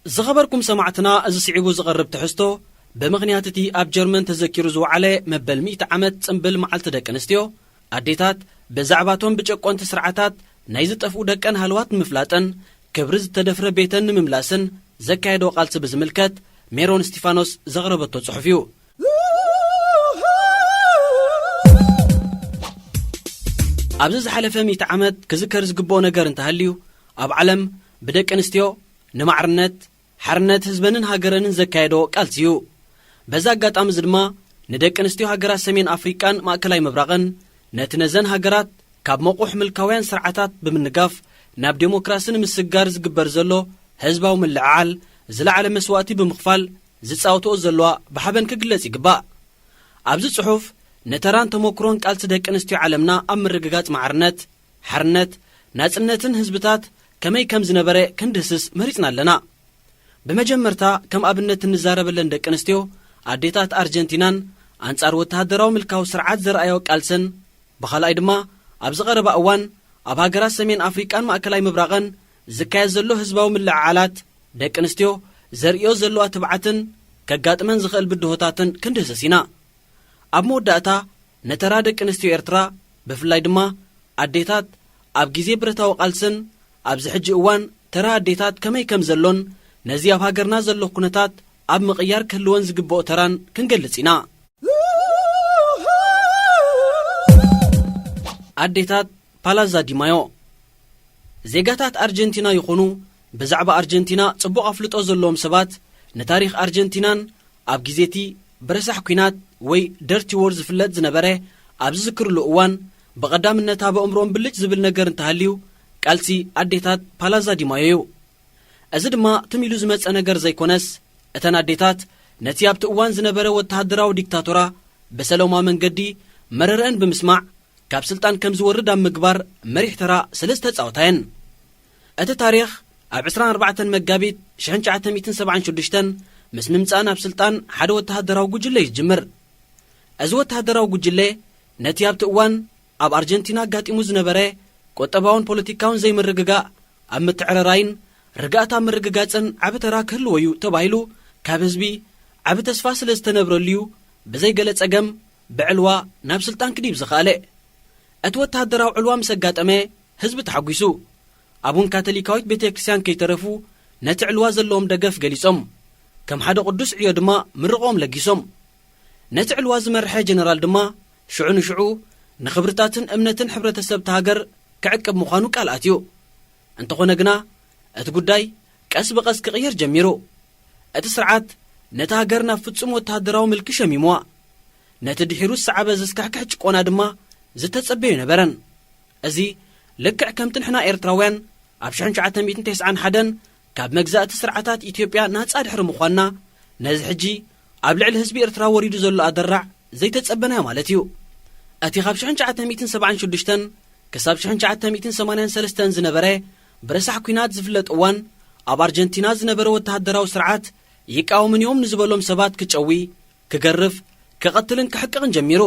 ዝኸበርኩም ሰማዕትና፣ እዚ ስዒቡ ዝቐርብ ትሕዝቶ፣ ብምኽንያት እቲ ኣብ ጀርመን ተዘኪሩ ዝወዓለ መበል ሚእቲ ዓመት ጽምብል መዓልቲ ደቂ ኣንስትዮ፣ ኣዴታት ብዛዕባቶም ብጨቆንቲ ስርዓታት ናይ ዝጠፍኡ ደቀን ሃለዋት ንምፍላጥን ክብሪ ዝተደፍረ ቤተን ንምምላስን ዘካየዶ ቃልሲ ብዝምልከት፣ ሜሮን እስቲፋኖስ ዘቕረበቶ ጽሑፍ እዩ። ኣብዚ ዝሓለፈ ሚእቲ ዓመት ክዝከር ዝግብኦ ነገር እንተሃልዩ፣ ኣብ ዓለም ብደቂ ኣንስትዮ ንማዕርነት፣ ሓርነት ህዝበንን ሃገረንን ዘካየዶ ቃልሲ እዩ። በዚ ኣጋጣሚ እዚ ድማ፣ ንደቂ ኣንስትዮ ሃገራት ሰሜን ኣፍሪቃን ማእከላይ ምብራቕን፣ ነቲ ነዘን ሃገራት ካብ መቑሕ ምልካውያን ስርዓታት ብምንጋፍ ናብ ዴሞክራሲ ንምስግጋር ዝግበር ዘሎ ህዝባዊ ምልዕዓል፣ ዝለዓለ መስዋእቲ ብምኽፋል ዝጻወትኦ ዘለዋ ብሓበን ክግለጽ ይግባእ። ኣብዚ ጽሑፍ፣ ንተራን ተመክሮን ቃልሲ ደቂ ኣንስትዮ ዓለምና ኣብ ምርግጋጽ ማዕርነት፣ ሓርነት፣ ናጽነትን ህዝብታት ከመይ ከም ዝነበረ ክንድህስስ መሪጽና ኣለና። ብመጀመርታ፣ ከም ኣብነት እንዛረበለን ደቂ ኣንስትዮ ኣዴታት ኣርጀንቲናን ኣንጻር ወተሃደራዊ ምልካዊ ስርዓት ዘርኣዮ ቃልሰን፣ ብኻልኣይ ድማ፣ ኣብዚ ቀረባ እዋን ኣብ ሃገራት ሰሜን ኣፍሪቃን ማእከላይ ምብራቕን ዝካየድ ዘሎ ህዝባዊ ምልዕዓላት፣ ደቂ ኣንስትዮ ዘርእዮ ዘለዋ ትብዓትን ከጋጥመን ዝኽእል ብድሆታትን ክንድህስስ ኢና። ኣብ መወዳእታ፣ ንተራ ደቂ ኣንስትዮ ኤርትራ፣ ብፍላይ ድማ ኣዴታት፣ ኣብ ግዜ ብረታዊ ቃልስን ኣብዚ ሕጂ እዋን ተራ ኣዴታት ከመይ ከም ዘሎን፣ ነዚ ኣብ ሃገርና ዘሎ ኩነታት ኣብ ምቕያር ክህልወን ዝግብኦ ተራን ክንገልጽ ኢና። ኣዴታት ፓላዛ ዲማዮ። ዜጋታት ኣርጀንቲና ይኹኑ ብዛዕባ ኣርጀንቲና ጽቡቕ ኣፍልጦ ዘለዎም ሰባት፣ ንታሪኽ ኣርጀንቲናን ኣብ ግዜ እቲ ብረሳሕ ኲናት ወይ ደርቲ ዎር ዝፍለጥ ዝነበረ ኣብ ዝዝክርሉ እዋን፣ ብቐዳምነት ኣብ ኣእምሮኦም ብልጭ ዝብል ነገር እንተሃልዩ፣ ቃልሲ ኣዴታት ፓላዛ ዲማዮ እዩ። እዚ ድማ ትም ኢሉ ዝመጸ ነገር ዘይኮነስ፣ እተን ኣዴታት ነቲ ኣብቲ እዋን ዝነበረ ወተሃደራዊ ዲክታቶራ ብሰላማዊ መንገዲ መረረአን ብምስማዕ፣ ካብ ስልጣን ከም ዝወርድ ኣብ ምግባር መሪሕ ተራ ስለ ዝተጻወታ እየን። እቲ ታሪኽ ኣብ ዕስራን ኣርባዕተን መጋቢት ሽሕን ትሽዓተ ሚእትን ሰብዓን ሽዱሽተን ምስ ምምጻእ ናብ ስልጣን ሓደ ወተሃደራዊ ጉጅለ እዩ ዝጅምር። እዚ ወተሃደራዊ ጉጅለ ነቲ ኣብቲ እዋን ኣብ ኣርጀንቲና ኣጋጢሙ ዝነበረ ቁጠባውን ፖለቲካውን ዘይምርግጋእ ኣብ ምትዕርራይን ርግኣት ኣብ ምርግጋጽን ዓቢ ተራ ክህልዎ እዩ ተባሂሉ ካብ ህዝቢ ዓቢ ተስፋ ስለ ዝተነብረሉ እዩ ብዘይ ገለ ጸገም ብዕልዋ ናብ ስልጣን ክዲብ ዝኸኣለ። እቲ ወተሃደራዊ ዕልዋ ምስ ኣጋጠመ ህዝቢ ተሓጒሱ። ኣቡን ካቶሊካዊት ቤተ ክርስቲያን ከይተረፉ ነቲ ዕልዋ ዘለዎም ደገፍ ገሊጾም። ከም ሓደ ቅዱስ ዕዮ ድማ ምርቆም ለጊሶም። ነቲ ዕልዋ ዝመርሐ ጀነራል ድማ ሽዑ ንሽዑ ንኽብርታትን እምነትን ሕብረተሰብ እታ ሃገር ክዕቅብ ምዃኑ ቃል ኣትዩ። እንተኾነ ግና፣ እቲ ጉዳይ ቀስ ብቐስ ክቕየር ጀሚሩ። እቲ ስርዓት ነታ ሃገር ናብ ፍጹም ወተሃደራዊ ምልኪ ሸሚምዋ። ነቲ ድሒሩ ዝሰዓበ ዘስካሕክሕ ጭቆና ድማ ዝተጸበዮ ኣይነበረን። እዚ ልክዕ ከምቲ ንሕና ኤርትራውያን ኣብ ሽሕን ትሽዓተ ሚእትን ተስዓን ሓደን ካብ መግዛእቲ ስርዓታት ኢትዮጵያ ናጻ ድሕሪ ምዃንና፣ ነዚ ሕጂ ኣብ ልዕሊ ህዝቢ ኤርትራ ወሪዱ ዘሎ ኣደራዕ ዘይተጸበናዮ ማለት እዩ። እቲ ካብ ሽሕን ትሽዓተ ሚእትን ሰብዓን ሽዱሽተን ክሳብ ሽሕን ትሽዓተ ሚእትን ሰማንያን ሰለስተን ዝነበረ ብረሳሕ ኲናት ዝፍለጥ እዋን፣ ኣብ ኣርጀንቲና ዝነበረ ወተሃደራዊ ስርዓት ይቃወሙኒ እዮም ንዝበሎም ሰባት ክጨዊ፣ ክገርፍ፣ ክቐትልን ክሕቅቕን ጀሚሩ።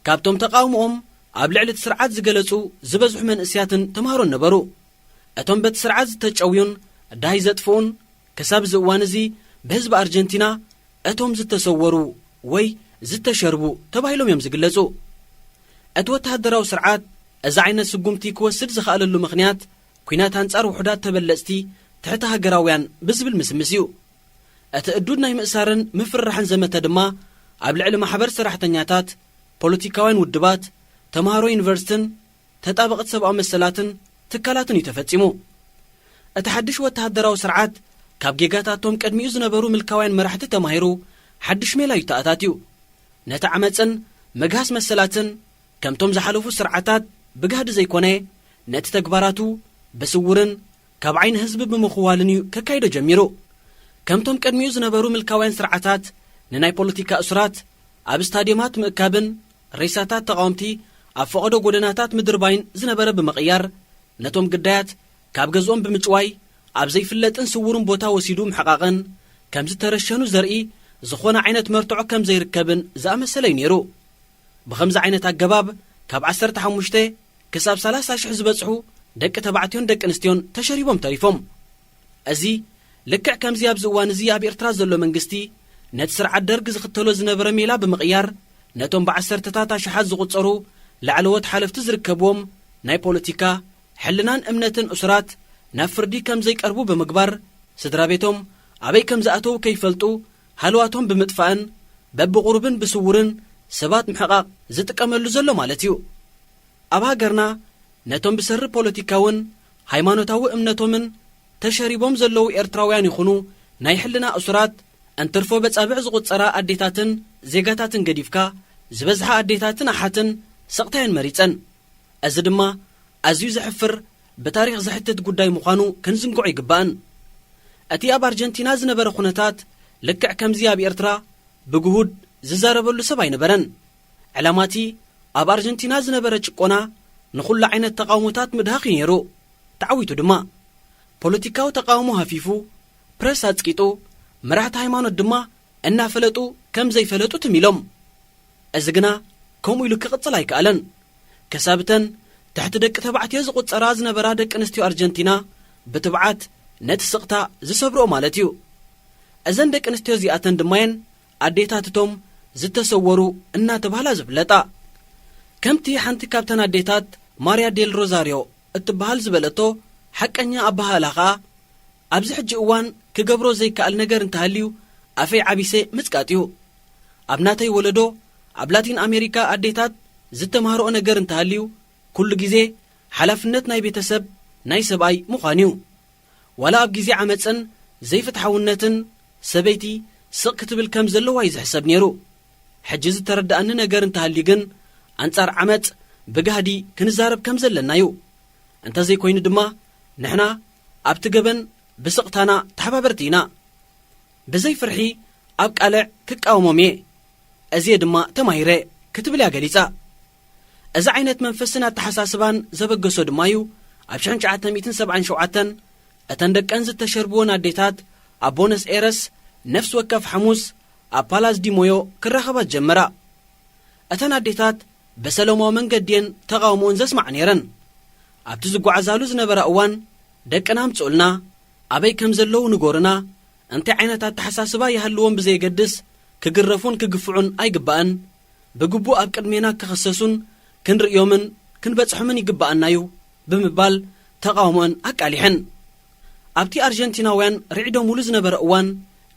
ካብቶም ተቓውሞኦም ኣብ ልዕሊ እቲ ስርዓት ዝገለጹ ዝበዝሑ መንእስያትን ተምሃሮን ነበሩ። እቶም በቲ ስርዓት ዝተጨውዩን ዳይ ዘጥፍኡን ክሳብ እዚ እዋን እዚ ብህዝቢ ኣርጀንቲና እቶም ዝተሰወሩ ወይ ዝተሸርቡ ተባሂሎም እዮም ዝግለጹ። እቲ ወተሃደራዊ ስርዓት እዚ ዓይነት ስጉምቲ ክወስድ ዝኸኣለሉ ምኽንያት፣ ኲናት ኣንጻር ውሑዳት ተበለጽቲ ትሕቲ ሃገራውያን ብዝብል ምስምስ እዩ። እቲ እዱድ ናይ ምእሳርን ምፍርራሕን ዘመተ ድማ ኣብ ልዕሊ ማሕበር ሰራሕተኛታት፣ ፖለቲካውያን ውድባት፣ ተምሃሮ ዩኒቨርሲቲን ተጣበቕቲ ሰብኣዊ መሰላትን ትካላትን እዩ ተፈጺሙ። እቲ ሓድሽ ወተሃደራዊ ስርዓት ካብ ጌጋታቶም ቅድሚኡ ዝነበሩ ምልካውያን መራሕቲ ተማሂሩ ሓድሽ ሜላ እዩ ተኣታትዩ። ነቲ ዓመጽን ምግሃስ መሰላትን ከምቶም ዝሓለፉ ስርዓታት ብጋህዲ ዘይኮነ፣ ነቲ ተግባራቱ ብስውርን ካብ ዓይኒ ህዝቢ ብምኽዋልን እዩ ከካይዶ ጀሚሩ። ከምቶም ቅድሚኡ ዝነበሩ ምልካውያን ስርዓታት ንናይ ፖለቲካ እሱራት ኣብ ስታድዮማት ምእካብን ሬሳታት ተቓወምቲ ኣብ ፈቐዶ ጎደናታት ምድርባይን ዝነበረ ብምቕያር፣ ነቶም ግዳያት ካብ ገዝኦም ብምጭዋይ ኣብ ዘይፍለጥን ስውርን ቦታ ወሲዱ ምሕቓቕን፣ ከም ዝተረሸኑ ዘርኢ ዝኾነ ዓይነት መርትዖ ከም ዘይርከብን ዝኣመሰለ እዩ ነይሩ። ብኸምዚ ዓይነት ኣገባብ ካብ ዓሰርተ ሓሙሽተ ክሳብ ሰላሳ ሽሕ ዝበጽሑ ደቂ ተባዕትዮን ደቂ ኣንስትዮን ተሸሪቦም ተሪፎም። እዚ ልክዕ ከምዚ ኣብዚ እዋን እዚ ኣብ ኤርትራ ዘሎ መንግስቲ፣ ነቲ ስርዓት ደርግ ዝኽተሎ ዝነበረ ሜላ ብምቕያር፣ ነቶም ብዓሰርተታት ኣሽሓት ዝቑጸሩ ላዕለዎት ሓለፍቲ ዝርከብዎም ናይ ፖለቲካ፣ ሕልናን እምነትን እሱራት ናብ ፍርዲ ከም ዘይቀርቡ ብምግባር፣ ስድራ ቤቶም ኣበይ ከም ዝኣተዉ ከይፈልጡ ሃለዋቶም ብምጥፋእን በብቑሩብን ብስውርን ሰባት ምሕቓቕ ዝጥቀመሉ ዘሎ ማለት እዩ። ኣብ ሃገርና ነቶም ብሰሪ ፖለቲካውን ሃይማኖታዊ እምነቶምን ተሸሪቦም ዘለዉ ኤርትራውያን ይኹኑ ናይ ሕልና እሱራት፣ እንትርፎ በጻብዕ ዝቑጸራ ኣዴታትን ዜጋታትን ገዲፍካ፣ ዝበዝሓ ኣዴታትን ኣሓትን ስቕታየን መሪጸን። እዚ ድማ ኣዝዩ ዘሕፍር፣ ብታሪኽ ዘሕትት ጉዳይ ምዃኑ ክንዝንግዖ ኣይግባእን። እቲ ኣብ ኣርጀንቲና ዝነበረ ኩነታት ልክዕ ከምዚ ኣብ ኤርትራ ብግሁድ ዝዛረበሉ ሰብ ኣይነበረን። ዕላማቲ ኣብ ኣርጀንቲና ዝነበረ ጭቆና ንኹሉ ዓይነት ተቓውሞታት ምድሃኽ እዩ ነይሩ። ተዓዊቱ ድማ። ፖለቲካዊ ተቓውሞ ሃፊፉ፣ ፕረስ ኣጽቂጡ፣ መራሕቲ ሃይማኖት ድማ እናፈለጡ ከም ዘይፈለጡ ትም ኢሎም። እዚ ግና ከምኡ ኢሉ ክቕጽል ኣይከኣለን። ከሳብ እተን ትሕቲ ደቂ ተባዕትዮ ዝቑጸራ ዝነበራ ደቂ ኣንስትዮ ኣርጀንቲና ብትብዓት ነቲ ስቕታ ዝሰብርኦ ማለት እዩ። እዘን ደቂ ኣንስትዮ እዚኣተን ድማ እየን ኣዴታትቶም ዝተሰወሩ እናተባህላ ዝፍለጣ። ከምቲ ሓንቲ ካብተን ኣዴታት ማርያ ዴል ሮዛርዮ እትበሃል ዝበለቶ ሓቀኛ ኣበሃህላ ኸኣ፣ ኣብዚ ሕጂ እዋን ክገብሮ ዘይከኣል ነገር እንተሃልዩ ኣፈይ ዓቢሰ ምጽቃጥ እዩ። ኣብ ናተይ ወለዶ ኣብ ላቲን ኣሜሪካ ኣዴታት ዝተማህርኦ ነገር እንተሃልዩ ኩሉ ግዜ ሓላፍነት ናይ ቤተሰብ ናይ ሰብኣይ ምዃን እዩ። ዋላ ኣብ ግዜ ዓመጽን ዘይፍትሓውነትን ሰበይቲ ስቕ ክትብል ከም ዘለዋ እዩ ዝሕሰብ ነይሩ። ሕጂ ዝተረዳኣኒ ነገር እንተሃልዩ ግን ኣንጻር ዓመጽ ብጋህዲ ክንዛረብ ከም ዘለና እዩ። እንተዘይኮይኑ ድማ ንሕና ኣብቲ ገበን ብስቕታና ተሓባበርቲ ኢና። ብዘይ ፍርሒ ኣብ ቃልዕ ክቃወሞም እየ፣ እዚ እየ ድማ ተማሂረ ክትብል እያ ገሊጻ። እዚ ዓይነት መንፈስን ኣተሓሳስባን ዘበገሶ ድማ እዩ ኣብ ሽሕን ትሽዓተ ሚእትን ሰብዓን ሸውዓተን እተን ደቀን ዝተሸርብወን ኣዴታት ኣብ ቦነስ ኤረስ ነፍሲ ወከፍ ሓሙስ ኣብ ፓላስ ዲ ሞዮ ክራኸባ ዝጀመራ። እተን ኣዴታት ብሰለማዊ መንገዲ እየን ተቓውሞኦን ዘስምዓ ነይረን። ኣብቲ ዝጓዓዛሉ ዝነበራ እዋን ደቅና ኣምጽኡልና፣ ኣበይ ከም ዘለዉ ንገሩና፣ እንታይ ዓይነት ኣተሓሳስባ ይሃልዎም ብዘየገድስ ክግረፉን ክግፍዑን ኣይግባእን፣ ብግቡእ ኣብ ቅድሜና ክኽሰሱን ክንርእዮምን ክንበጽሖምን ይግባኣና እዩ ብምባል ተቓውሞአን ኣቃሊሐን። ኣብቲ ኣርጀንቲናውያን ርዒዶምሉ ዝነበረ እዋን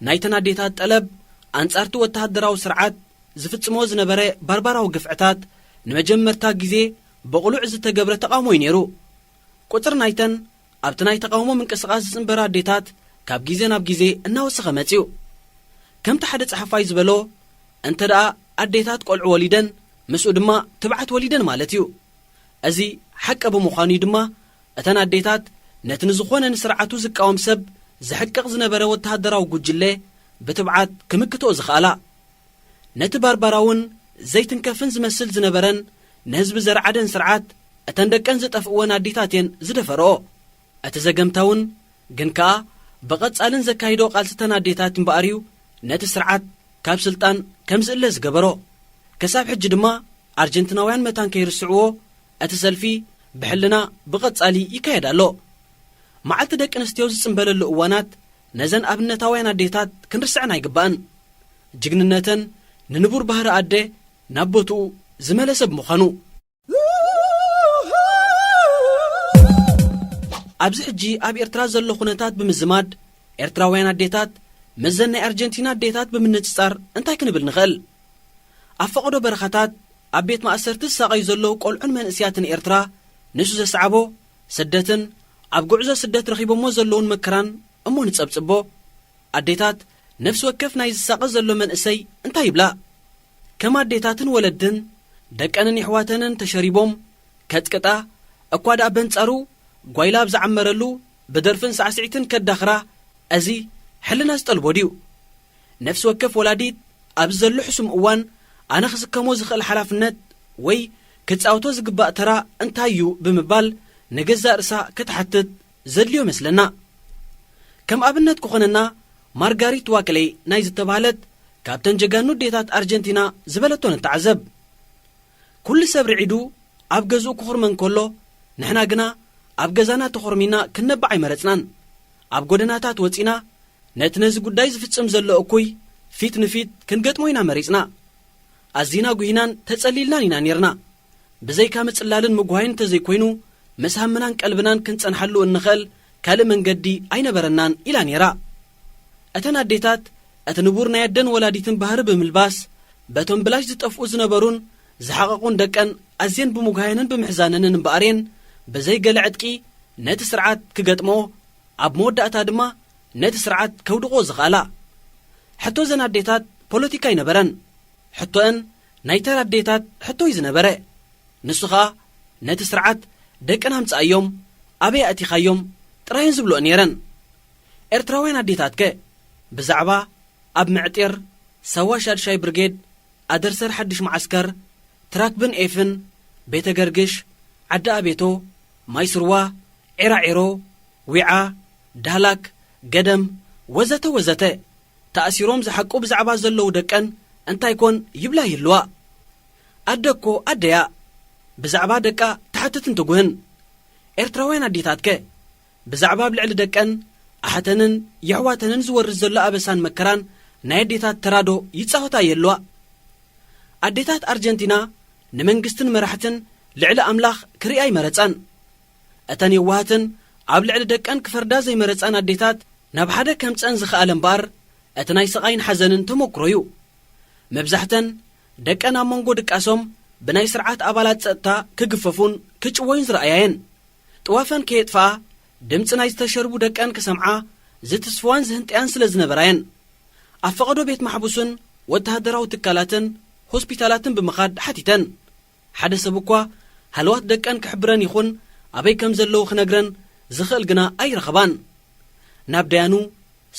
ናይተን ኣዴታት ጠለብ ኣንጻርቲ ወተሃደራዊ ስርዓት ዝፍጽሞ ዝነበረ ባርባራዊ ግፍዕታት ንመጀመርታ ግዜ ብቕሉዕ ዝተገብረ ተቓውሞ እዩ ነይሩ። ቁጽሪ ናይተን ኣብቲ ናይ ተቓውሞ ምንቅስቓስ ዝጽንበራ ኣዴታት ካብ ግዜ ናብ ግዜ እናወሰኸ መጺኡ። ከምቲ ሓደ ጸሓፋይ ዝበሎ፣ እንተ ደኣ ኣዴታት ቆልዑ ወሊደን፣ ምስኡ ድማ ትብዓት ወሊደን ማለት እዩ። እዚ ሓቂ ብምዃኑ እዩ ድማ እተን ኣዴታት ነቲ ንዝኾነ ንስርዓቱ ዝቃወም ሰብ ዘሕቅቕ ዝነበረ ወተሃደራዊ ጉጅለ ብትብዓት ክምክትኦ ዝኸኣላ። ነቲ ባርባራውን ዘይትንከፍን ዝመስል ዝነበረን ንህዝቢ ዘርዓደን ስርዓት እተን ደቀን ዝጠፍእወን ኣዴታት እየን ዝደፈርኦ። እቲ ዘገምታውን ግን ከኣ ብቐጻልን ዘካይዶ ቃልሲ እተን ኣዴታት እምበኣር እዩ ነቲ ስርዓት ካብ ስልጣን ከም ዝእለ ዝገበሮ። ክሳብ ሕጂ ድማ ኣርጀንቲናውያን መታን ከይርስዕዎ እቲ ሰልፊ ብሕልና ብቐጻሊ ይካየድ ኣሎ። መዓልቲ ደቂ ኣንስትዮ ዝጽንበለሉ እዋናት ነዘን ኣብነታውያን ኣዴታት ክንርስዐን ኣይግባእን። ጅግንነተን ንንቡር ባህሪ ኣደ ናብ ቦትኡ ዝመለሰ ብምዃኑ። ኣብዚ ሕጂ ኣብ ኤርትራ ዘሎ ኩነታት ብምዝማድ ኤርትራውያን ኣዴታት ምስዘን ናይ ኣርጀንቲና ኣዴታት ብምንጽጻር እንታይ ክንብል ንኽእል? ኣብ ፈቐዶ በረኻታት ኣብ ቤት ማእሰርቲ ዝሳቐዩ ዘለዉ ቆልዑን መንእስያትን ኤርትራ ንሱ ዘስዓቦ ስደትን ኣብ ጉዕዞ ስደት ረኺቦሞ ዘለዉን መከራን እሞ ንጸብጽቦ። ኣዴታት ነፍሲ ወከፍ ናይ ዝሳቐ ዘሎ መንእሰይ እንታይ ይብላ? ከም ኣዴታትን ወለድን ደቀንን የሕዋተንን ተሸሪቦም ከጥቅጣ እኳ ደኣ በንጻሩ ጓይላ ኣብ ዝዓመረሉ ብደርፍን ሳዕስዒትን ከዳኽራ እዚ ሕልና ዝጠልቦ ድዩ? ነፍሲ ወከፍ ወላዲት ኣብዚ ዘሎ ሕሱም እዋን ኣነ ክስከሞ ዝኽእል ሓላፍነት ወይ ክጻወቶ ዝግባእ ተራ እንታይ እዩ ብምባል ንገዛእ ርእሳ ክትሓትት ዘድልዮ መስለና። ከም ኣብነት ክኾነና ማርጋሪት ዋክለይ ናይ ዝተባህለት ካብተን ጀጋኑ ኣዴታት ኣርጀንቲና ዝበለቶ ንተዓዘብ። ኩሉ ሰብ ርዒዱ ኣብ ገዝኡ ክኹርመን ከሎ ንሕና ግና ኣብ ገዛና ተኾርሚና ክንነብዕ ኣይመረጽናን። ኣብ ጎደናታት ወጺና ነቲ ነዚ ጉዳይ ዝፍጽም ዘሎ እኩይ ፊት ንፊት ክንገጥሞ ኢና መሪጽና። ኣዚና ጉሂናን ተጸሊልናን ኢና ኔርና። ብዘይካ ምጽላልን ምጉሃይን እንተዘይኮይኑ፣ ምስ ሃምናን ቀልብናን ክንጸንሓሉ እንኽእል ካልእ መንገዲ ኣይነበረናን ኢላ ኔራ። እተን ኣዴታት፣ እቲ ንቡር ናይ ኣደን ወላዲትን ባህሪ ብምልባስ፣ በቶም ብላሽ ዝጠፍኡ ዝነበሩን ዝሓቐቑን ደቀን ኣዝየን ብምጉሃየንን ብምሕዛነንን እምበኣር እየን፣ ብዘይ ገለ ዕጥቂ ነቲ ስርዓት ክገጥምኦ፣ ኣብ መወዳእታ ድማ ነቲ ስርዓት ከውድቕኦ ዝኸኣላ። ሕቶ እዘን ኣዴታት ፖለቲካ ኣይነበረን። ሕቶአን ናይ ተራ ኣዴታት ሕቶ እዩ ዝነበረ። ንሱ ኸኣ፣ ነቲ ስርዓት ደቅና ኣምጽኣዮም፣ ኣበይ ኣእቲኻዮም ጥራየን ዝብልኦ ነይረን። ኤርትራውያን ኣዴታትከ ብዛዕባ ኣብ ምዕጢር፣ ሳዋ ሻድሻይ ብርጌድ፣ ኣደርሰር ሓድሽ መዓስከር፣ ትራክብን ኤፍን፣ ቤተ ገርግሽ፣ ዓዲ ኣቤቶ፣ ማይ ስርዋ፣ ዒራዒሮ፣ ዊዓ፣ ዳህላክ፣ ገደም፣ ወዘተ ወዘተ፣ ተኣሲሮም ዝሓቁ ብዛዕባ ዘለዉ ደቀን እንታይ ኮን ይብላ ይህልዋ። ኣደ እኮ ኣደያ፣ ብዛዕባ ደቃ ትሓትትን ትጉህን። ኤርትራውያን ኣዴታትከ ብዛዕባ ኣብ ልዕሊ ደቀን ኣሓተንን የሕዋተንን ዝወርድ ዘሎ ኣበሳን መከራን ናይ ኣዴታት ተራዶ ይጻወታ የለዋ። ኣዴታት ኣርጀንቲና ንመንግስትን መራሕትን ልዕሊ ኣምላኽ ክርእያ ኣይመረጻን። እተን የዋሃትን ኣብ ልዕሊ ደቀን ክፈርዳ ዘይመረጻን ኣዴታት ናብ ሓደ ከምጸን ዝኸኣለ እምበኣር፣ እቲ ናይ ስቓይን ሓዘንን ተመኩሮ እዩ። መብዛሕተን ደቀን ኣብ መንጎ ድቃሶም ብናይ ስርዓት ኣባላት ጸጥታ ክግፈፉን ክጭወዩን ዝረኣያ እየን። ጥዋፈን ከየጥፍኣ፣ ድምጺ ናይ ዝተሸርቡ ደቀን ክሰምዓ ዝትስፍዋን ዝህንጥያን ስለ ዝነበራ እየን። ኣብ ፈቐዶ ቤት ማሕቡስን ወተሃደራዊ ትካላትን ሆስፒታላትን ብምኻድ ሓቲተን። ሓደ ሰብ እኳ ሃለዋት ደቀን ክሕብረን ይኹን ኣበይ ከም ዘለዉ ክነግረን ዝኽእል ግና ኣይረኸባን። ናብ ደያኑ፣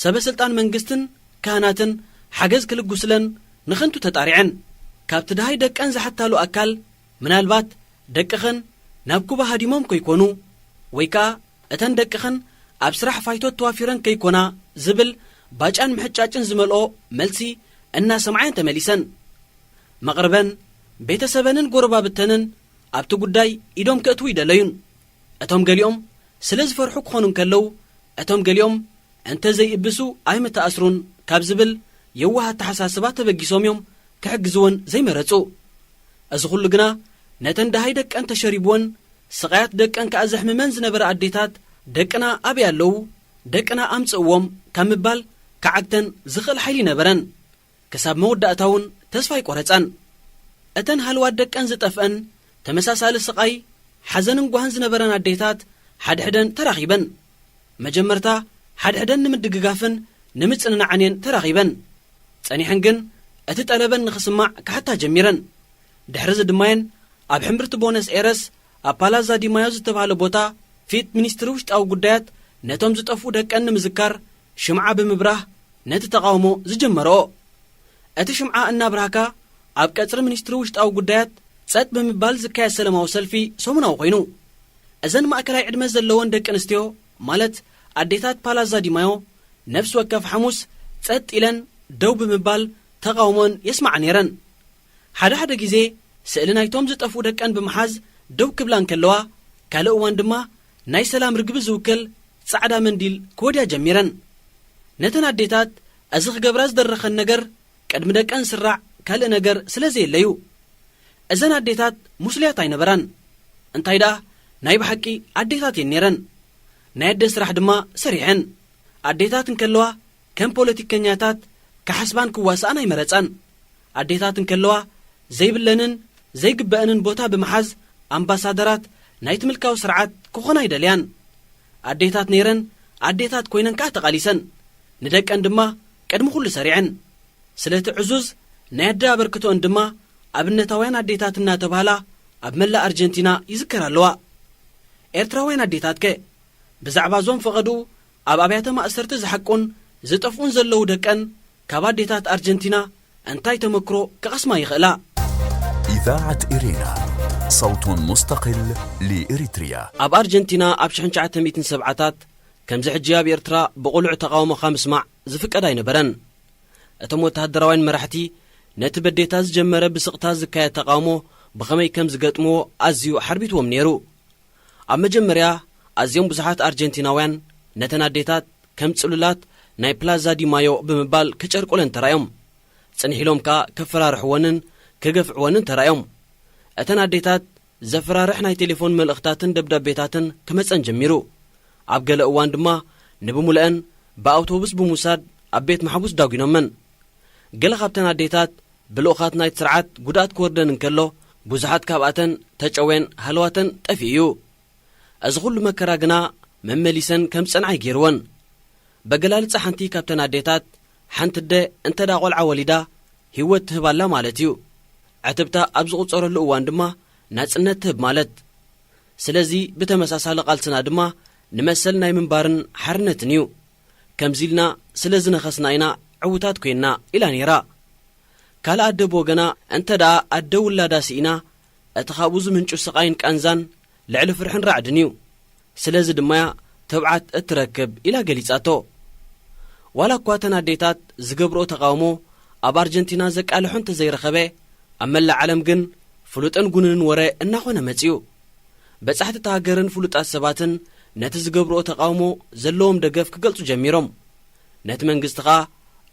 ሰበ ስልጣን መንግስትን ካህናትን ሓገዝ ክልግሱለን ንኽንቱ ተጣሪዐን። ካብቲ ደሃይ ደቀን ዝሓታሉ ኣካል፣ ምናልባት ደቅኽን ናብ ኩባ ሃዲሞም ከይኮኑ፣ ወይ ከኣ እተን ደቅኽን ኣብ ስራሕ ፋይቶት ተዋፊረን ከይኮና ዝብል ባጫን ምሕጫጭን ዝመልኦ መልሲ እናሰምዓየን ተመሊሰን። መቕርበን፣ ቤተሰበንን ጎረባብተንን ኣብቲ ጉዳይ ኢዶም ከእትዉ ይደለዩን። እቶም ገሊኦም ስለ ዝፈርሑ ክኾኑ እንከለዉ፣ እቶም ገሊኦም እንተ ዘይእብሱ ኣይምተኣስሩን ካብ ዝብል የዋህ ኣተሓሳስባ ተበጊሶም እዮም ክሕግዝወን ዘይመረጹ። እዚ ኹሉ ግና ነተን ደሃይ ደቀን ተሸሪብወን፣ ስቓያት ደቀን ከኣ ዘሕምመን ዝነበረ ኣዴታት፣ "ደቅና ኣበይ ኣለዉ? ደቅና ኣምጽእዎም" ካብ ምባል ክዓግተን ዝኽእል ሓይሊ ነበረን። ክሳብ መወዳእታ እውን ተስፋ ኣይቆረጻን። እተን ሃልዋት ደቀን ዝጠፍአን፣ ተመሳሳሊ ስቓይ፣ ሓዘንን ጓህን ዝነበረን ኣዴታት፣ ሓድሕደን ተራኺበን። መጀመርታ፣ ሓድሕደን ንምድግጋፍን ንምጽንናዕን እየን ተራኺበን። ጸኒሐን ግን፣ እቲ ጠለበን ንኽስማዕ ክሓታ ጀሚረን። ድሕሪ እዚ ድማ እየን ኣብ ሕምብርቲ ቦነስ ኤረስ ኣብ ፓላዛ ዲማዮ ዝተባህለ ቦታ ፊት ሚኒስትሪ ውሽጣዊ ጉዳያት ነቶም ዝጠፍኡ ደቀን ንምዝካር ሽምዓ ብምብራህ ነቲ ተቓውሞ ዝጀመረኦ። እቲ ሽምዓ እናብራህካ ኣብ ቀጽሪ ሚኒስትሪ ውሽጣዊ ጉዳያት ጸጥ ብምባል ዝካየድ ሰለማዊ ሰልፊ ሰሙናዊ ኮይኑ። እዘን ማእከላይ ዕድመ ዘለወን ደቂ ኣንስትዮ ማለት ኣዴታት ፓላዛ ዲማዮ ነፍሲ ወከፍ ሓሙስ ጸጥ ኢለን ደው ብምባል ተቓውሞን የስምዓ ነይረን። ሓደ ሓደ ግዜ ስእሊ ናይቶም ዝጠፍኡ ደቀን ብምሓዝ ደው ክብላ እንከለዋ፣ ካልእ እዋን ድማ ናይ ሰላም ርግቢ ዝውክል ጻዕዳ መንዲል ክወድያ ጀሚረን። ነተን ኣዴታት እዚ ክገብራ ዝደረኸን ነገር ቅድሚ ደቀን ዝስራዕ ካልእ ነገር ስለ ዘየለዩ። እዘን ኣዴታት ሙስልያት ኣይነበራን። እንታይ ደኣ ናይ ብሓቂ ኣዴታት እየን ነይረን። ናይ ኣደ ስራሕ ድማ ሰሪሐን። ኣዴታት እንከለዋ ከም ፖለቲከኛታት ክሓስባን ክዋስኣን ኣይመረጻን። ኣዴታት እንከለዋ ዘይብለንን ዘይግበአንን ቦታ ብምሓዝ ኣምባሳደራት ናይቲ ምልካዊ ስርዓት ክኾና ኣይደልያን። ኣዴታት ነይረን፣ ኣዴታት ኮይነን ከኣ ተቓሊሰን። ንደቀን ድማ ቅድሚ ኩሉ ሰሪዐን። ስለቲ ዕዙዝ ናይ ኣደ ኣበርክቶአን ድማ ኣብነታውያን ኣዴታት እናተባህላ ኣብ መላእ ኣርጀንቲና ይዝከራ ኣለዋ። ኤርትራውያን ኣዴታትከ? ብዛዕባ እዞም ፈቐድኡ ኣብ ኣብያተ ማእሰርቲ ዝሓቁን ዝጠፍኡን ዘለዉ ደቀን ካብ ኣዴታት ኣርጀንቲና እንታይ ተመክሮ ክቐስማ ይኽእላ? إذاعة إرينا، صوت مستقل لإريتريا. ኣብ ኣርጀንቲና ኣብ ሽሕን ትሽዓተ ሚእትን ሰብዓታት ከምዚ ሕጂ ኣብ ኤርትራ ብቕሉዕ ተቓውሞኻ ምስማዕ ዝፍቀድ ኣይነበረን። እቶም ወተሃደራውያን መራሕቲ ነቲ በዴታ ዝጀመረ ብስቕታ ዝካየድ ተቓውሞ ብኸመይ ከም ዝገጥምዎ ኣዝዩ ሓርቢትዎም ነይሩ። ኣብ መጀመርያ ኣዝዮም ብዙሓት ኣርጀንቲናውያን ነተን ኣዴታት ከም ጽሉላት ናይ ፕላዛ ዲማዮ ብምባል ክጨርቁለን ተራዮም። ጽንሕ ኢሎም ከኣ ከፈራርሕወንን ክገፍዕወንን ተራዮም። እተን ኣዴታት ዘፈራርሕ ናይ ቴሌፎን መልእኽታትን ደብዳቤታትን ክመጸን ጀሚሩ። ኣብ ገለ እዋን ድማ ንብሙልአን ብኣውቶቡስ ብምውሳድ ኣብ ቤት ማሕቡስ ዳጒኖመን። ገለ ካብተን ኣዴታት ብልኡኻት ናይቲ ስርዓት ጉድኣት ክወርደን እንከሎ፣ ብዙሓት ካብኣተን ተጨውየን ሃለዋተን ጠፊኡ እዩ። እዚ ኩሉ መከራ ግና መመሊሰን ከም ዝጸንዓ ኣይገይርወን። በገላልጻ ሓንቲ ካብተን ኣዴታት፣ ሓንቲ ኣደ እንተ ደኣ ቆልዓ ወሊዳ ህይወት ትህብ ኣላ ማለት እዩ። ዕትብታ ኣብ ዝቑጸረሉ እዋን ድማ ናጽነት ትህብ ማለት። ስለዚ ብተመሳሳሊ ቃልስና ድማ ንመሰል ናይ ምንባርን ሓርነትን እዩ። ከምዚ ኢልና ስለ ዝነኸስና ኢና ዕዉታት ኮይንና ኢላ ነይራ። ካልእ ኣደ ብወገና እንተ ደኣ ኣደ ውላዳ ስኢና እቲ ካብኡ ዝምንጩ ስቓይን ቃንዛን ልዕሊ ፍርሕን ራዕድን እዩ። ስለዚ ድማ እያ ትብዓት እትረክብ ኢላ ገሊጻቶ። ዋላ እኳ እተን ኣዴታት ዝገብርኦ ተቓውሞ ኣብ ኣርጀንቲና ዘቃልሖ እንተዘይረኸበ፣ ኣብ መላእ ዓለም ግን ፍሉጥን ጉኑንን ወረ እናኾነ መጺኡ። በጻሕቲ እታ ሃገርን ፍሉጣት ሰባትን ነቲ ዝገብርኦ ተቓውሞ ዘለዎም ደገፍ ክገልጹ ጀሚሮም። ነቲ መንግስቲ ኸኣ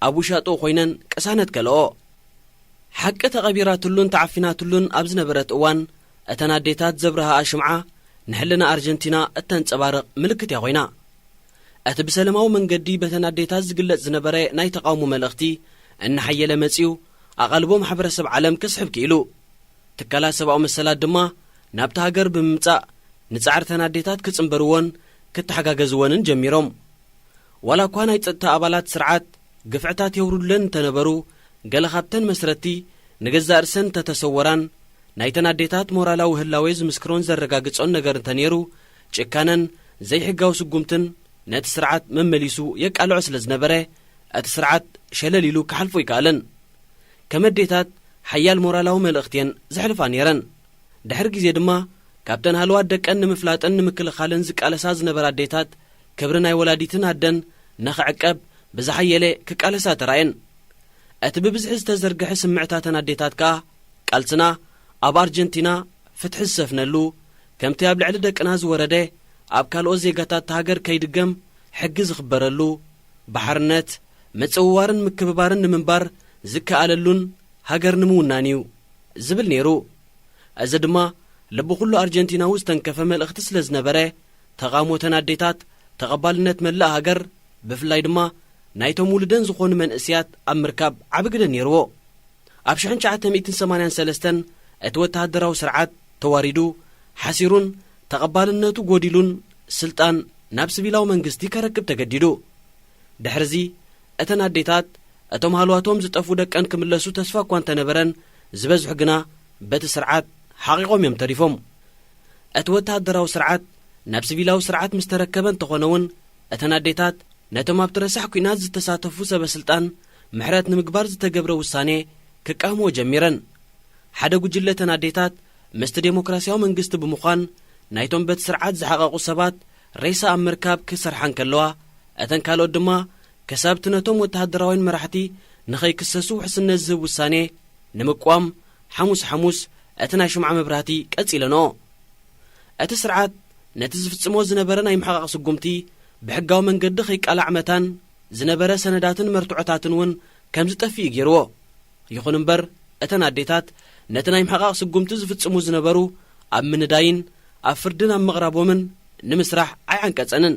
ኣብ ውሻጥኡ ኮይነን ቅሳነት ከልኦ። ሓቂ ተቐቢራትሉን ተዓፊናትሉን ኣብ ዝነበረት እዋን፣ እተን ኣዴታት ዘብርሃኣ ሽምዓ ንሕልና ኣርጀንቲና እተንጸባርቕ ምልክት እያ ኮይና። እቲ ብሰለማዊ መንገዲ በተን ኣዴታት ዝግለጽ ዝነበረ ናይ ተቓውሞ መልእኽቲ እናሓየለ መጺኡ፣ ኣቓልቦ ማሕበረሰብ ዓለም ክስሕብ ክኢሉ። ትካላት ሰብኣዊ መሰላት ድማ ናብቲ ሃገር ብምምጻእ ንጻዕርተን ኣዴታት ክጽንበርዎን ክተሓጋገዝወንን ጀሚሮም። ዋላ እኳ ናይ ጸጥታ ኣባላት ስርዓት ግፍዕታት የውርዱለን እንተነበሩ፣ ገለ ካብተን መስረቲ ንገዛእ ርእሰን እንተተሰወራን፣ ናይተን ኣዴታት ሞራላዊ ህላዌ ዝምስክሮን ዘረጋግጾን ነገር እንተነይሩ፣ ጭካነን ዘይሕጋዊ ስጉምትን ነቲ ስርዓት መመሊሱ የቃልዖ ስለ ዝነበረ፣ እቲ ስርዓት ሸለል ኢሉ ክሓልፎ ኣይከኣለን። ከም ኣዴታት ሓያል ሞራላዊ መልእኽቲ እየን ዘሕልፋ ነይረን። ድሕሪ ግዜ ድማ ካብተን ሃለዋት ደቀን ንምፍላጥን ንምክልኻልን ዝቃለሳ ዝነበራ ኣዴታት፣ ክብሪ ናይ ወላዲትን ኣደን ንኽዕቀብ ብዝሓየለ ክቃለሳ ተራእየን። እቲ ብብዝሒ ዝተዘርግሐ ስምዕታተን ኣዴታት ከኣ፣ ቃልስና ኣብ ኣርጀንቲና ፍትሒ ዝሰፍነሉ፣ ከምቲ ኣብ ልዕሊ ደቅና ዝወረደ ኣብ ካልኦት ዜጋታት እታ ሃገር ከይድገም ሕጊ ዝኽበረሉ፣ ብሓርነት ምጽውዋርን ምክብባርን ንምንባር ዝከኣለሉን ሃገር ንምውናን እዩ ዝብል ነይሩ። እዚ ድማ ልቢ ኩሉ ኣርጀንቲናዊ ዝተንከፈ መልእኽቲ ስለ ዝነበረ፣ ተቓውሞተን ኣዴታት ተቐባልነት መላእ ሃገር፣ ብፍላይ ድማ ናይቶም ውሉደን ዝኾኑ መንእስያት ኣብ ምርካብ ዓቢ ግደ ነይርዎ። ኣብ ሽሕን ትሽዓተ ሚእትን ሰማንያን ሰለስተን እቲ ወተሃደራዊ ስርዓት ተዋሪዱ፣ ሓሲሩን ተቐባልነቱ ጎዲሉን፣ ስልጣን ናብ ስቪላዊ መንግስቲ ከረክብ ተገዲዱ። ድሕርዚ፣ እተን ኣዴታት፣ እቶም ሃልዋቶም ዝጠፍኡ ደቀን ክምለሱ ተስፋ እኳ እንተነበረን፣ ዝበዝሑ ግና በቲ ስርዓት ሓቒቖም እዮም ተሪፎም። እቲ ወተሃደራዊ ስርዓት ናብ ስቪላዊ ስርዓት ምስ ተረከበ እንተኾነ እውን፣ እተን ኣዴታት ነቶም ኣብቲ ረሳሕ ኲናት ዝተሳተፉ ሰበ ስልጣን ምሕረት ንምግባር ዝተገብረ ውሳኔ ክቃወምዎ ጀሚረን። ሓደ ጉጅለ እተን ኣዴታት ምስቲ ዴሞክራስያዊ መንግስቲ ብምዃን ናይቶም በቲ ስርዓት ዝሓቐቑ ሰባት ሬሳ ኣብ ምርካብ ክሰርሓ እንከለዋ፣ እተን ካልኦት ድማ ክሳብቲ ነቶም ወተሃደራውያን መራሕቲ ንኸይክሰሱ ውሕስነት ዝህብ ውሳኔ ንምቅዋም ሓሙስ ሓሙስ እቲ ናይ ሽምዓ መብራህቲ ቀጺለንኦ። እቲ ስርዓት ነቲ ዝፍጽሞ ዝነበረ ናይ ምሕቓቕ ስጉምቲ ብሕጋዊ መንገዲ ከይቃላዕ መታን ዝነበረ ሰነዳትን መርትዖታትን እውን ከም ዝጠፍእ እዩ ገይርዎ። ይኹን እምበር፣ እተን ኣዴታት ነቲ ናይ ምሕቓቕ ስጉምቲ ዝፍጽሙ ዝነበሩ ኣብ ምንዳይን ኣብ ፍርድን ኣብ ምቕራቦምን ንምስራሕ ኣይዓንቀጸንን።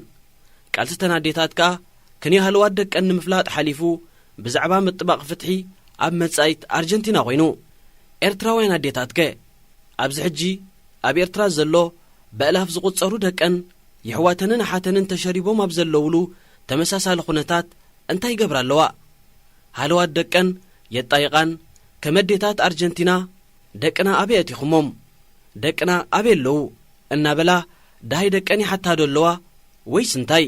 ቃልሲ እተን ኣዴታት ከኣ ክንዮ ሃለዋት ደቀን ንምፍላጥ ሓሊፉ ብዛዕባ ምጥባቕ ፍትሒ ኣብ መጻኢት ኣርጀንቲና ኮይኑ። ኤርትራውያን ኣዴታትከ? ኣብዚ ሕጂ ኣብ ኤርትራ ዘሎ ብእላፍ ዝቑጸሩ ደቀን የሕዋተንን ኣሓተንን ተሸሪቦም ኣብ ዘለውሉ ተመሳሳሊ ኩነታት እንታይ ይገብራ ኣለዋ? ሃለዋት ደቀን የጣይቓን፣ ከም ኣዴታት ኣርጀንቲና፣ "ደቅና ኣበይ ኣቲኹሞም? ደቅና ኣበይ ኣለዉ?" እናበላ ደሃይ ደቀን ይሓታ ዶ ኣለዋ ወይስ እንታይ?